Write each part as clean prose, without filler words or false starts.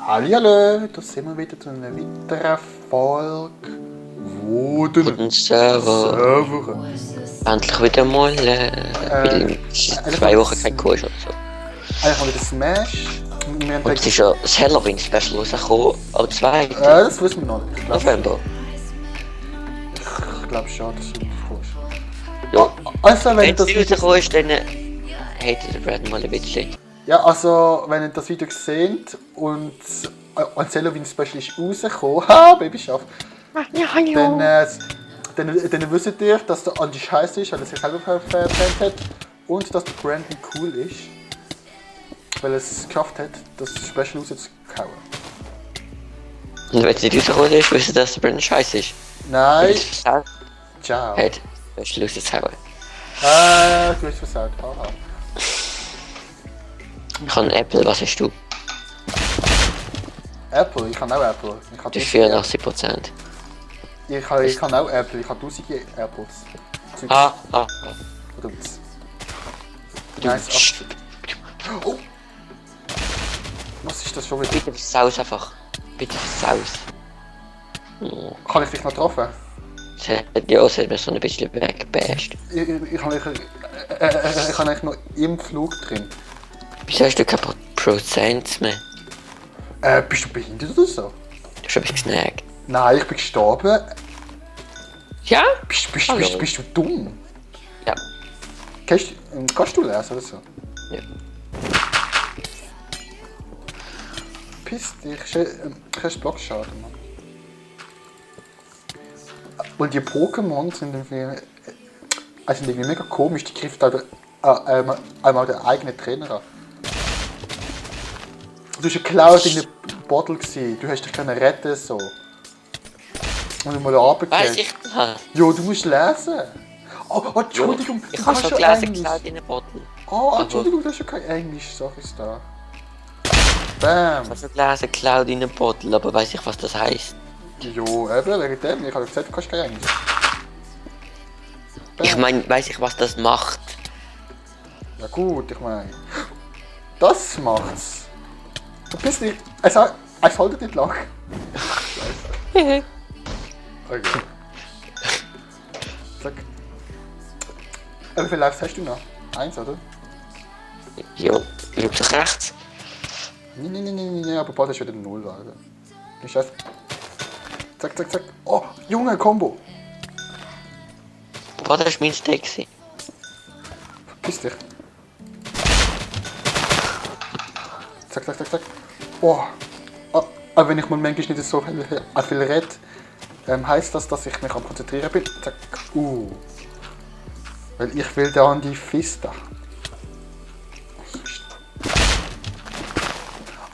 Hallihallo, da sind wir wieder zu einer weiteren Folge. Wo denn? Guten Server. Endlich wieder mal, weil 2 Wochen kein Kurs oder so. Eigentlich mal wieder Smash. Und es ist ja das Halloween-Special rausgekommen, am 2. Das wissen wir noch nicht. November. Ich glaube schon, dass du kommst. Ja, Also, wenn wenn das es Video... rausgekommen ist, dann hatet ihr Brad mal ein bisschen. Ja, also, wenn ihr das Video seht und als Halloween-Special ist rausgekommen, ha, Baby Schaf, dann wisst ihr, dass der Andi scheiße ist, weil er sich selber verbrannt hat und dass der Brandon cool ist, weil er es geschafft hat, das Special rauszuhauen. Und wenn es nicht rausgekommen ist, wisst ihr, dass der Brandon scheiße ist. Nein, Ciao. ciao. Hat das Special rauszuhauen. Du hast versaut, haha. Ich habe Apple, was hast du? Apple, ich kann auch Apple. Ich habe Das ist 84%. ich kann auch Apple, ich habe 1000 Apples. Verdammt. Nice, 80. Oh! Was ist das schon wieder? Bitte versaus einfach. Bitte versaus. Oh. Kann ich dich noch treffen? Es hat mir so ein bisschen weggebasht. Ich habe eigentlich noch im Flug drin. Wieso hast du keine Prozent mehr? Bist du behindert oder so? Du hast etwas gesnackt. Nein, ich bin gestorben. Ja? Bist du dumm? Ja. Kannst du lesen oder so? Ja. Piss dich, hast Blockschaden, Mann. Weil die Pokémon sind irgendwie mega komisch, die greift halt einmal den eigenen Trainer an. Du hast ja geklaut in der Bottle gewesen, du hast dich können retten so. Und ich mal runtergefallen. Weiß ich das? Jo, du musst lesen. Oh, Entschuldigung, Ich du habe kannst schon ja gelesen, Englisch. geklaut in der Bottle. Oh, Entschuldigung, du hast ja kein Englisch, sag ich da. Ich Bam. habe schon gelesen, geklaut in der Bottle, aber weiß ich, was das heisst. Jo, eben, wegen dem, ich habe gesagt, du kannst kein Englisch. Bam. Ich meine, weiß ich, was das macht. Ja gut, ich meine. Das macht's. Du bist nicht. Es haltet nicht lang. Okay. Zack. Wie viele Lives hast du noch? 1, oder? Jo, links und rechts. Nee, aber bald ist wieder 0, Alter. Nicht scheiße. Zack, zack, zack. Oh, Junge, Combo. Was war mein Steak? Verpiss dich. Zack, zack, zack, zack. Oh. Aber wenn ich mal manchmal nicht so viel rede, heisst das, dass ich mich am Konzentrieren bin. Zack. Weil ich will da an die Fista.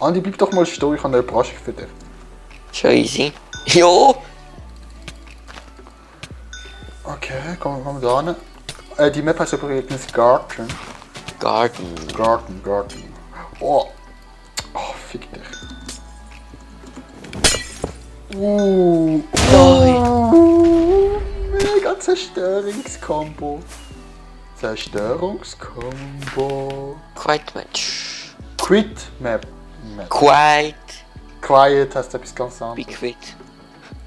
Andi, bleib doch mal stehen, ich habe eine Überraschung für dich. Schon easy. Jo! Okay, kommen wir da hin. Die Map heißt übrigens Garden. Garden. Oh, fick dich. Mega Zerstörungskombo. Quiet Match. Quit Map. Quiet. Quiet heißt etwas ganz Be anderes. quit.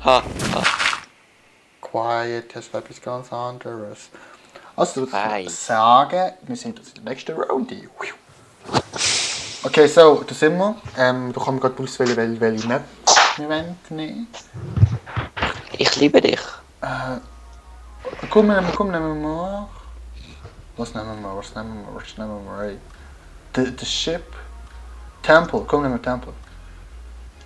Ha. Quiet heißt etwas ganz anderes. Also du Hi. würdest sagen, wir sind jetzt in der nächsten Runde. Okay, so, da sind wir. Du kannst mir gerade auswählen, welche Map wir nehmen. Ich liebe dich. Komm, nehmen wir. Was nehmen wir? Ey? The Ship. Temple, komm, nehmen wir Temple.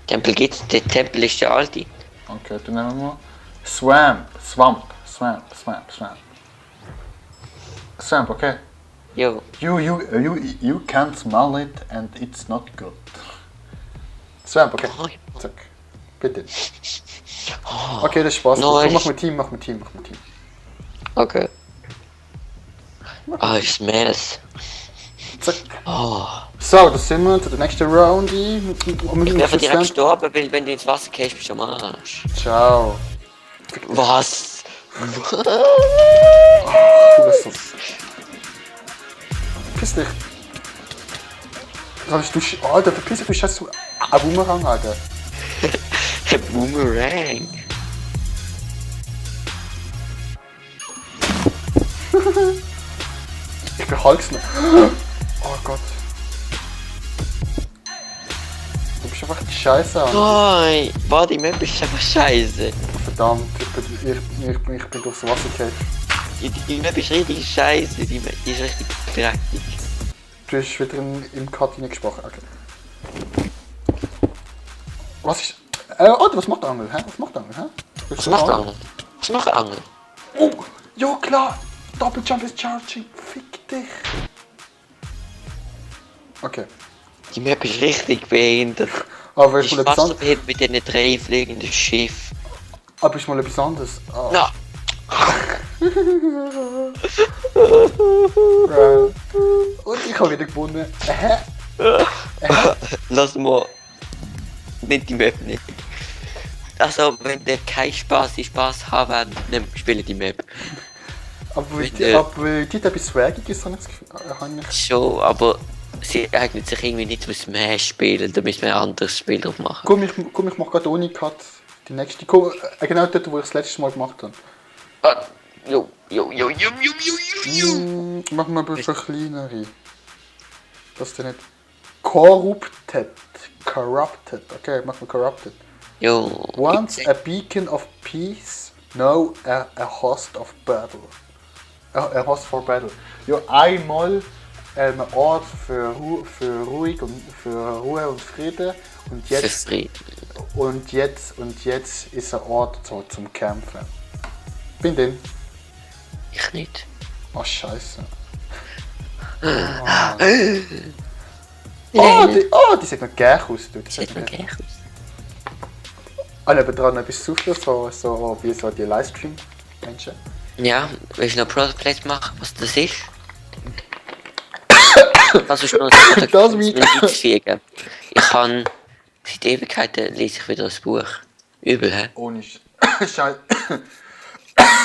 Tempel gibt's, der Tempel ist der alte. Okay, dann nehmen wir Swamp, okay? Jo. You can't smell it and it's not good. Swamp, okay. Zack. Bitte. Okay, das ist Spaß. Nice. Komm, mach mit Team. Okay. Ah, ich smell's. Zack. Oh. So, da sind wir zu der nächsten Runde. Ich bin einfach direkt gestorben, weil wenn du ins Wasser gehst, bist du am Arsch. Ciao. Was? Piss dich. Alter, verpiss dich, du scheiß so Ein Boomerang, Alter. Ein Boomerang. Ich bin Hulks noch. Oh Gott. Du bist einfach die Scheiße an. Nein, boah, die Map ist einfach scheiße. Verdammt, ich bin durchs Wasser gefallen. Die Map ist richtig scheiße, die Map ist richtig dreckig. Du hast wieder im Cut hineingesprochen. Okay. Was ist... Alter, was macht der Angel? Hä? Was macht der Angel? Hä? Was macht Angel? Was macht Angel? Oh, ja klar! Doppeljump ist charging. Fick dich. Okay. Die Map ist richtig behindert. Aber Die ist ist mal etwas fast so anderes. behindert mit diesen 3 fliegenden Schiffen. Aber ist mal etwas anderes. Ah. Na, Und ich habe wieder gewonnen. lass mal. Nicht die Map nicht. Also, wenn der keinen Spaß haben, dann spiele die Map. Aber Mit, die hat etwas Swaggiges, habe ich das Gefühl. Schon, aber sie eignet sich irgendwie nicht zum Smash spielen, da müssen wir ein anderes Spiel drauf machen. Komm, ich mach gerade ohne Cut die nächste. Komm, genau dort, wo ich das letzte Mal gemacht habe. Ah, jo. Mach mal ein bisschen kleinere. Das ist nicht. Corrupted. Okay, mach mal corrupted. Jo. Once a beacon of peace, now a host of battle. A host for battle. Ja, einmal ein Ort für Ruhe und Frieden und jetzt ist ein Ort so zum Kämpfen. Bin den. Ich nicht. Oh Scheiße. Die sieht noch gleich aus. Du. Das Sieht mir gleich aus. Alle dran etwas suchen, so wie so die Livestream-Menschen. Ja, willst du noch Product Placement machen, was das ist? Das ist nur Das wie- fügen. Ich kann seit Ewigkeiten lese ich wieder das Buch. Übel, hä? Ohne Scheiße.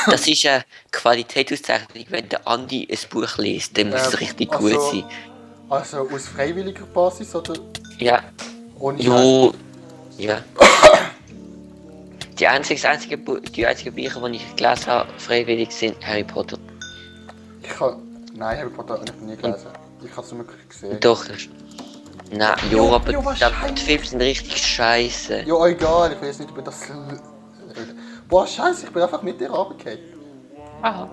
Das ist eine Qualitätsauszeichnung, wenn der Andi ein Buch liest, dann muss es richtig gut sein. Also aus freiwilliger Basis oder Ja. ohne Jo. Ja. Die einzigen Bücher, die ich gelesen habe, freiwillig sind Harry Potter. Nein, Harry Potter habe ich noch nie gelesen. Ich habe es nur gesehen. Doch. Nein, jo, aber jo, die wahrscheinlich. Filme sind richtig scheiße. Ja, egal, ich will jetzt nicht über das reden. Boah, Scheiße, ich bin einfach mit dir runtergefallen. Aha.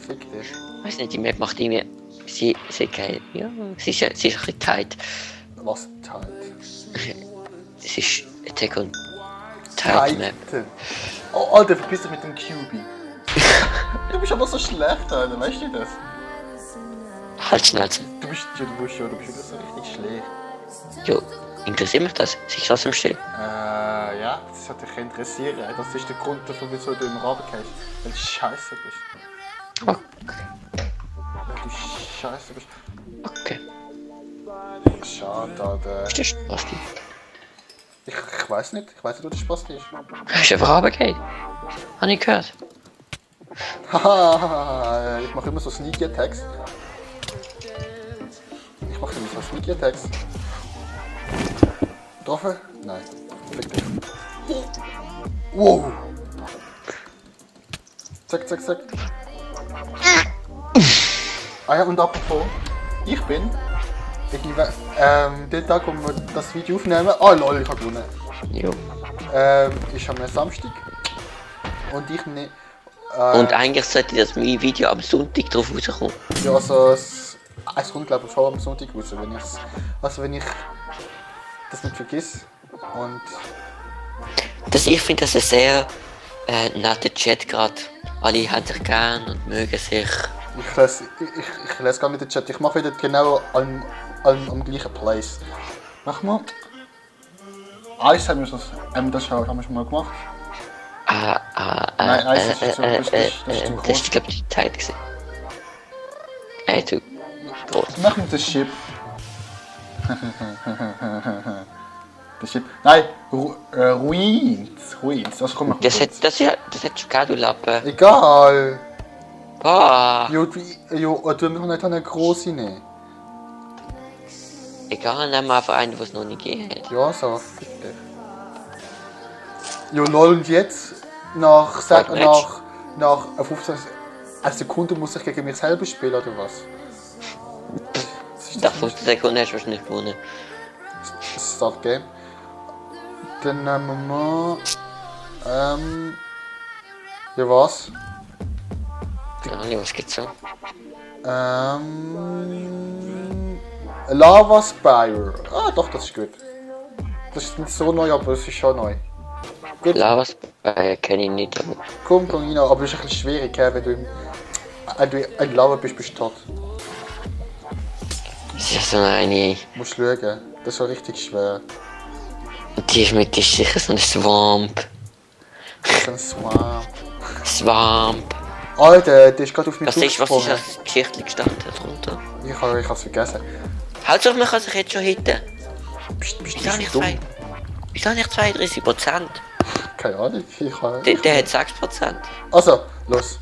Fick dich. Weiß nicht, die Map macht irgendwie. Sie geil. Ja, sie ist ein bisschen tight. Was teilt? Es ist Attack on Titan Map. Titan. Oh, Alter, verpiss dich mit dem QB. Du bist aber so schlecht, Alter, weißt du das? Halt schnell. Du bist wieder so richtig schlecht. Jo, interessiert mich das? Sich aus dem Still. Ja, das hat dich interessieren. Das ist der Grund dafür, wieso du immer runtergehst. Weil du scheiße bist. Okay. Weil du scheiße bist. Okay. Schade, Alter. Ist das Spaß? Ich weiß nicht, wo der Spaß ist. Hast du einfach runtergehen? Hab ich gehört. Haha, ich mache immer so Sneaky Attacks. Getroffen? Nein. Fick dich. Wow. Zack. Ah ja, und apropos, ich bin den Tag, wo wir das Video aufnehmen. Ah lol, ich habe gewonnen. Jo. Ist am Samstag. Und ich ne. Und eigentlich sollte das mein Video am Sonntag drauf rauskommen. Ja, also es kommt glaube ich schon am Sonntag raus, wenn ich das nicht vergiss. Und Ich finde das ein sehr netter Chat gerade. Alle haben sich gern und mögen sich. ich lese gar nicht den Chat, ich mache wieder genau am gleichen Place. Mach mal. Eins haben wir schon mal gemacht. Nein, Eis ist so, das ist glaube ich die Zeit gewesen. Du. Prost. Mach mit dem Chip. Das Chip. Nein, Ruins. Das kommt noch. Das hättest du gerne, du Lappen. Egal. Ah. Jo, du musst nicht eine große nehmen. Egal, nehmen wir einfach einen, der es noch nicht gegeben hat. Ja, so, bitte. Jo, lol, und jetzt, nach 15 Sekunden muss ich gegen mich selber spielen, oder was? Nach 15 Sekunden hast du wahrscheinlich gewonnen. Das Start Game. Dann nehmen wir mal. Ja, was? Ja, nicht, was gibt's so? Lava Spire. Ah, doch, das ist gut. Das ist nicht so neu, aber es ist schon neu. Gut, Lavas kenne ich nicht, aber komm rein, aber es ist ein bisschen schwierig, wenn du ein Lava bist du tot. es ist so eine. Musst schauen, das ist schon richtig schwer. Die ist mit ist sicher so ein Swamp. Das ist ein Swamp. Swamp. Alter, der ist gerade auf mich Was ist zugesprungen. als Geschichte gestanden darunter? Ich hab's vergessen. Hauptsache, man kann sich jetzt schon hitten. Bist Wieso habe du ich dumm? Wieso habe ich 32%? Keine Ahnung, ich kann... Der hat 6%. Also, los.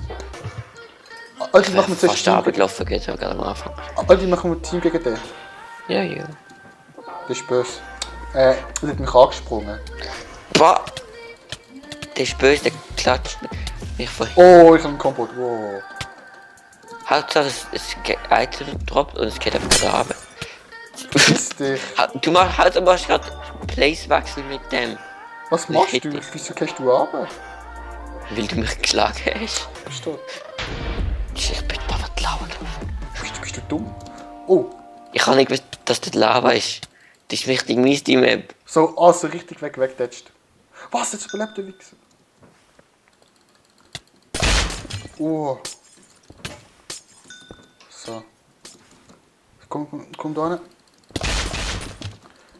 Alter, machen wir zuerst Fast Team gegen... runtergelaufen geht sogar am Anfang. Alter, machen wir Team gegen den. Ja, ja. Das ist böse. Der hat mich angesprungen. Boah! Der ist böse, der klatscht mich vorhin. Oh, ich hab einen Kombo. Wow. Hauptsache Item droppt und es geht einfach gerade runter. Verpiss dich. Du machst gerade Placewechsel mit dem. Was machst du? Wieso gehst du runter? Weil du mich geschlagen hast. Bist du? Ich bin einfach laut. Bist du dumm? Oh, Ich habe nicht gewusst, dass das Lava ist. Das ist richtig mies, die Map. so richtig wegtätscht. Was, jetzt überlebt der Wichser? Oh. So. Komm da hin.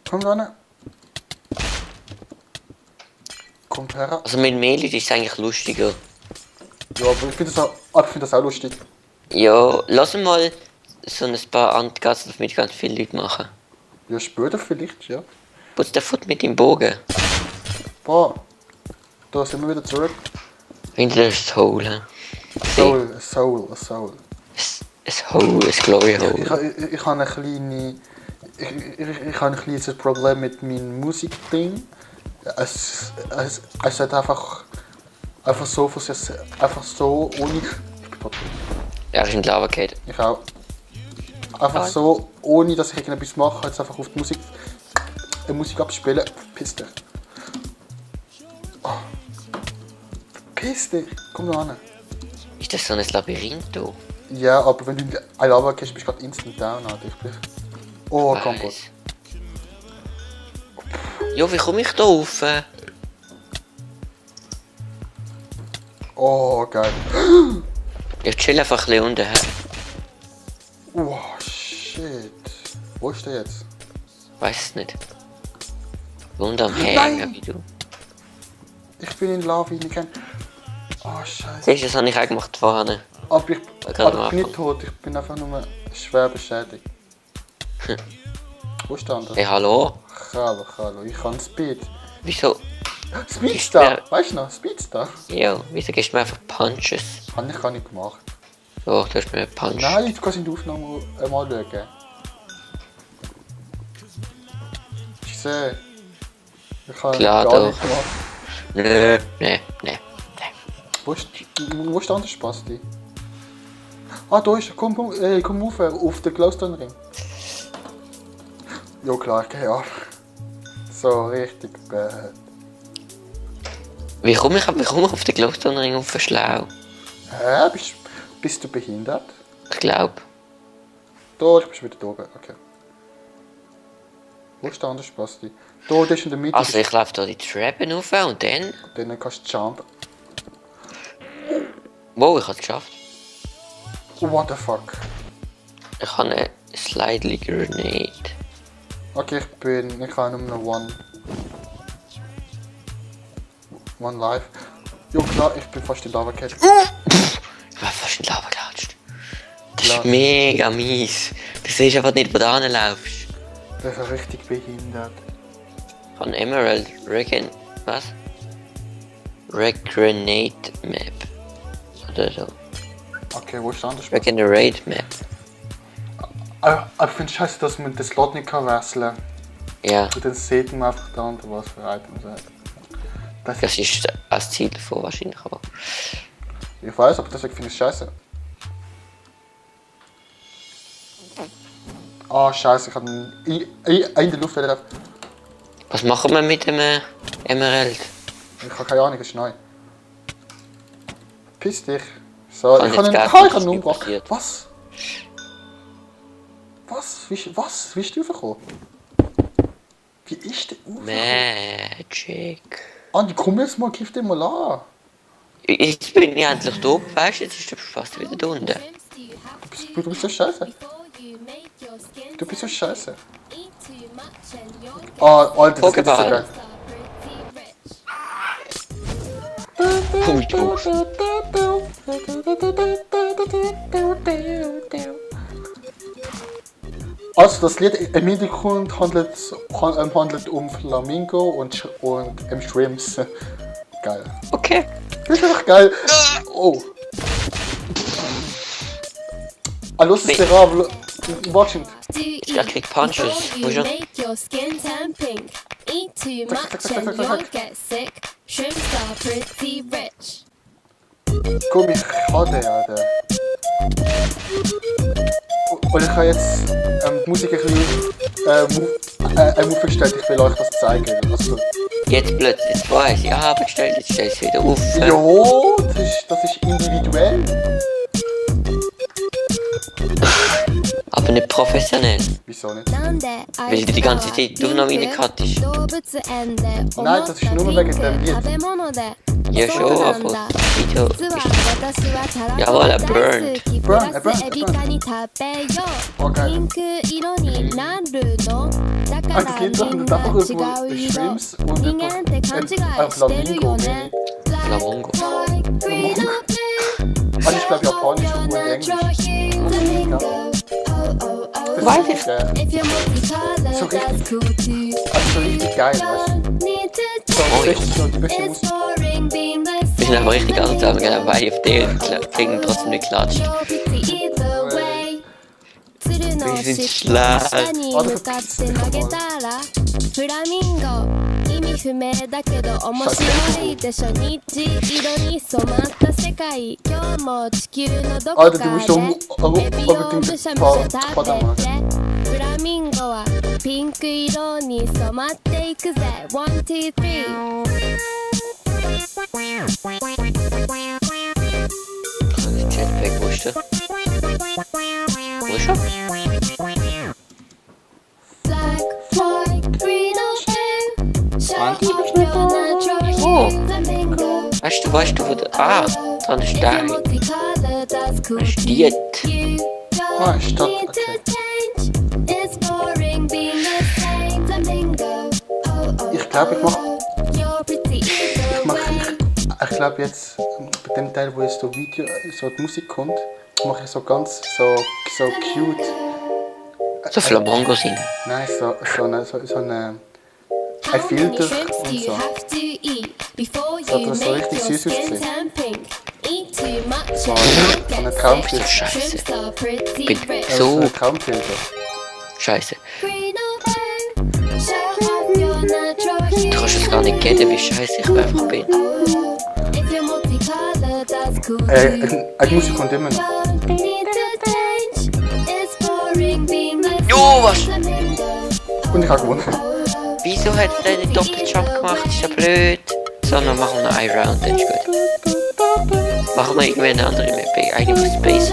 Komm da hin. Kommt her. Also mit Melee ist es eigentlich lustiger. Ja, aber ich finde das auch lustig. Ja, lass mal so ein paar Angassen mit ganz vielen Leuten machen. Ja, später vielleicht, ja. Putz der Foot mit dem Bogen. Boah. Da sind wir wieder zurück. Hinter das Hole. Soul. Ein Hole, ein Glory Hole. Ich habe eine kleine... Ich habe ein kleines Problem mit meinem Musikding. Es hat einfach so ohne... Ich bin tot. Ja, ist in die Lava gefallen. Ich auch. Einfach so, ohne dass ich irgendetwas mache, jetzt einfach auf die Musik abspielen. Verpiss dich. Oh. Verpiss dich. Komm noch an. Ist das so ein Labyrinth da? Ja, aber wenn du in eine Lava gehst, bist du gerade instant down. Oh, Kombo. Weiss. Jo, wie komme ich da rauf? Oh, geil. Ich chill einfach ein bisschen unten her. Oh, shit. Wo ist der jetzt? Weiß es nicht. Unten am Hängen, wie du. Ich bin in Lava reingegangen. Oh, scheiße. Siehst du, das habe ich auch gemacht vorne. Aber ich Gerade am bin nicht Anfang. tot, ich bin einfach nur schwer beschädigt. Wo ist der andere? Hey, hallo? Hallo, ich kann Speed. Wieso? Speedstar! Weißt du noch? Speedstar? Ja, wieso gibst du mir einfach Punches? Habe ich gar nicht gemacht. So, du hast mir Punch. Nein, du kannst in der Aufnahme mal schauen. Ich sehe. Ich habe Klar gar doch. nicht gemacht. Nee. Wo ist der andere Spasti? Ah, da ist er. Komm auf den Glowstone Ring. Jo klar, ich gehe ab. So, richtig bad. Wie komme ich auf den Glowstone Ring auf schlau? Hä? Bist du behindert? Ich glaube. Da, ich bin schon wieder da oben. Okay. Wo ist der andere Spasti? Da, der ist in der Mitte. Also ich laufe da die Treppen rauf und dann... Dann kannst du jumpen. Wow, ich habe es geschafft. What the fuck? Ich habe eine Slidely Grenade. Okay, ich habe nur noch One Life. Jo klar, ich bin fast in Lava gehabt. Ich war fast in die Lava gelatscht. Das Klar. ist mega mies. Du siehst einfach nicht, wo du hinlaufst. Das ist richtig behindert. Ich habe eine Emerald Was? Regenerate Map. Oder so. Okay, wo ist der andere Spasti? Regenerate Map. Ich finde es scheiße, dass man den Slot nicht wechseln kann. Ja, Und dann sieht man einfach dann, was für Items er hat. das ist als Ziel davon wahrscheinlich, aber... Ich weiß, aber deswegen finde ich es scheiße. Ah, scheiße, ich habe ihn in der Luft wieder. Was machen wir mit dem Emerald? Ich habe keine Ahnung, es ist neu. Piss dich. So, Kann ich kann jetzt ihn. gar Ah, ich nicht, kann ihn was umgebracht. passiert. Was? Was? Wie ist du aufgekommen? Wie ist der aufgekommen? Magic. Andi, komm jetzt mal, griff den mal an. Jetzt bin ich endlich da, weißt du, jetzt ist der fast wieder da unten. Du bist so scheiße. Du bist so scheiße. Ah, Alter, das geht so Pokéball. geil. Also das Lied im Hintergrund handelt um Flamingo und Shrimps. Geil. Okay. Das ist einfach geil. Oh. Ah, los ist der Rabe. Watching. Er kriegt Punches. Wo schon? Eat too much and you'll get sick. Shrimps are pretty rich. Komm, ich kann den, Alter. Und ich habe jetzt die Musik ein bisschen Move gestellt, ich will euch das zeigen. Also, Jetzt plötzlich, jetzt weiß ich, aber gestellt, jetzt stellst du wieder auf. ja, das ist individuell. Aber nicht professionell. Wieso nicht? Weil du die ganze Zeit Aufnahme hattest. Nein, das ist nur wegen dem Lied. Ja schon, aber das Video ist... Jawohl, er burnt. Burn. Oh, geil. Das Lied handelt einfach über Shrimps und über Flamingo. Flamongo. Also ich glaube Japanisch und Englisch. Weiß Das ist geil. So richtig geil, weißt du? So, Oh, ja. das ist so die beste Musik. Wir sind aber richtig ansam, gell? Weil auf den kriegen trotzdem nicht klatscht. Wir sind schlecht. フラミンゴ意味不明だけど面白いでしょ日色に染まった世界今日も地球のどこ Alter, か du で musst schon エビを unbedingt むしゃむしゃ ein 食 paar べ machen. てフラミンゴはピンク色に染まっていくぜワン、ツー、スリー Jetpack, wo ist der? Wo ist er? Black, white, green or blue Show off your natural Oh. hue Flamingo Weißt du, wo der... Ah, dran ist der. multicolored as cool Was ist die jetzt? You Ah, don't stopp, need to okay. change It's boring being the same Flamingo Ich glaube, ich mach. You're pretty either way Ich glaube jetzt, bei dem Teil, wo jetzt so Video, so die Musik kommt, mache ich so ganz so cute. So Flamongo singen. Nein, so eine ein Filter und so. So, dass so richtig süß aussieht. So eine Traumfilter. Scheiße. Bin So so ein Traumfilter. scheiße. Du kannst es gar nicht kennen, wie scheiße ich einfach bin. Die Musik kommt immer noch. Jo, was? Und ich habe gewonnen. Wieso hat er einen Doppeljump gemacht? Ist ja blöd. Sondern machen wir eine Round, dann ist gut. Machen wir irgendwie eine andere Map, eigentlich Space.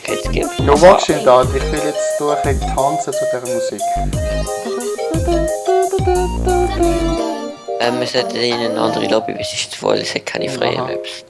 Jetzt gehen wir Ja, warte schon da, ich will jetzt durch tanzen zu dieser Musik. Wir sollten in eine andere Lobby, weil es ist zu voll, es hat keine freien Aha. Maps.